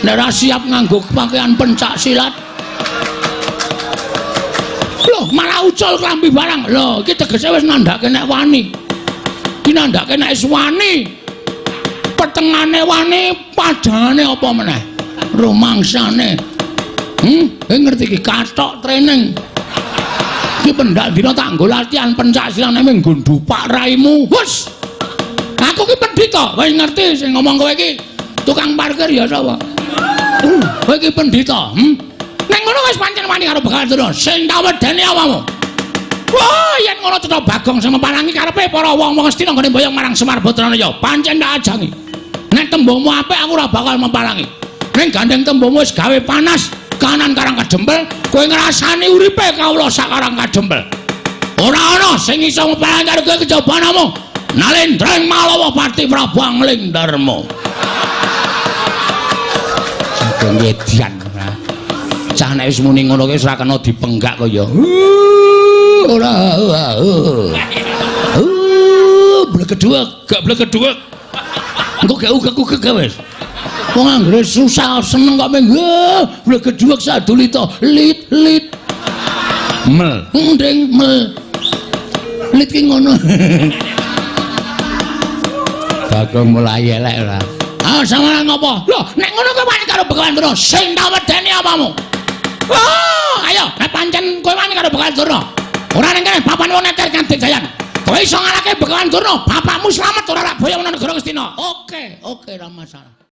Nek ora siap nganggo pakaian pencak silat. Loh, malah ucul klambi barang. Loh, iki tegese wis nandhake nek wani. Iki nandhake nek wis wani. Petengane wani, padhane apa meneh? Rumangsane. Kowe ngerti iki kathok training. Iki pendak dina tak nggo latihan pencak silat nek nggo ndupak raimu. Wes. Aku ki pendhita, wis ngerti sing ngomong kowe iki tukang parkir ya sapa? Kowe iki pendhita, Nek ngono wis pancen wani karo Begawan Durna, sing tak wedeni awakmu. Wah, yen ngono cetha Bagong sing meparangi karepe para wong-wong Astina nggone mboyong marang Semar Badranaya, pancen tak ajangi. Nek tembungmu apik aku ora bakal meparangi. Ning gandeng tembungmu wis gawe panas kanan karang kadempel, kowe ngrasani uripe kawula sakarang kadempel. Ora ana sing iso meparangi karo kowe kejaba namung Nalendra Malawa Pati Prabu Angling Darma. Saking edian. Cah nek wis muni ngono kuwi wis ora kena dipenggak kaya. Ora. Blegeduwek, gak blegeduwek. Engko gak ugek-ugek wis. Wong anggere susah seneng kok meng blegeduwek sadulita lit lit. Mel, nding mel. Lit ki ngono. Bagong mulai elek ora. Ah, sampeyan ngopo? Lho, nek ngono kowe wani karo Begawan Durna, sing tak wedeni apamu? Wah, ayo, nek pancen kowe wani karo Begawan Durna. Ora ning kene papan wong neter kanthi jayan. Kowe iso ngalahke Begawan Durna, bapakmu slamet ora rak boyong nang negara Ngastina. Oke, oke, ora masalah.